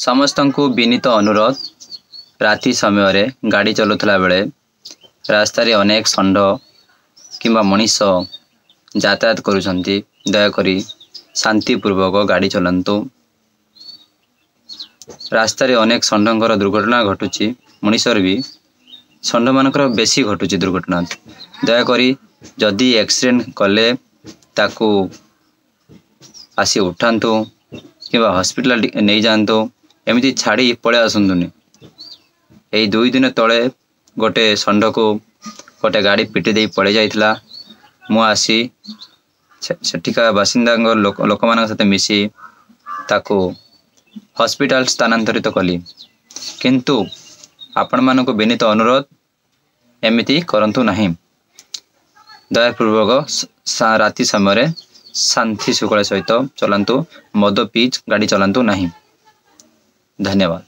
ସମସ୍ତଙ୍କୁ ବିନୀତ ଅନୁରୋଧ, ରାତି ସମୟରେ ଗାଡ଼ି ଚଲାଉଥିଲା ବେଳେ ରାସ୍ତାରେ ଅନେକ ଷଣ୍ଢ କିମ୍ବା ମଣିଷ ଯାତାୟାତ କରୁଛନ୍ତି, ଦୟାକରି ଶାନ୍ତିପୂର୍ବକ ଗାଡ଼ି ଚଲାନ୍ତୁ। ରାସ୍ତାରେ ଅନେକ ଷଣ୍ଢଙ୍କର ଦୁର୍ଘଟଣା ଘଟୁଛି, ମଣିଷର ବି, ଷଣ୍ଢମାନଙ୍କର ବେଶୀ ଘଟୁଛି ଦୁର୍ଘଟଣା। ଦୟାକରି ଯଦି ଆକ୍ସିଡେଣ୍ଟ କଲେ ତାକୁ ଆସି ଉଠାନ୍ତୁ କିମ୍ବା ହସ୍ପିଟାଲ ନେଇଯାଆନ୍ତୁ, ଏମିତି ଛାଡ଼ି ପଳେଇ ଆସନ୍ତୁନି। ଏଇ 2 ଦିନ ତଳେ ଗୋଟେ ଷଣ୍ଢକୁ ଗୋଟେ ଗାଡ଼ି ପିଟି ଦେଇ ପଳେଇ ଯାଇଥିଲା। ମୁଁ ଆସି ସେଠିକା ବାସିନ୍ଦାଙ୍କ ଲୋକମାନଙ୍କ ସହିତ ମିଶି ତାକୁ ହସ୍ପିଟାଲ ସ୍ଥାନାନ୍ତରିତ କଲି। କିନ୍ତୁ ଆପଣମାନଙ୍କୁ ବିନୀତ ଅନୁରୋଧ, ଏମିତି କରନ୍ତୁ ନାହିଁ। ଦୟାପୂର୍ବକ ରାତି ସମୟରେ ଶାନ୍ତି ଶୃଙ୍ଖଳା ସହିତ ଚଲାନ୍ତୁ, ମଦ ପିଇ ଗାଡ଼ି ଚଲାନ୍ତୁ ନାହିଁ। ଧନ୍ୟବାଦ।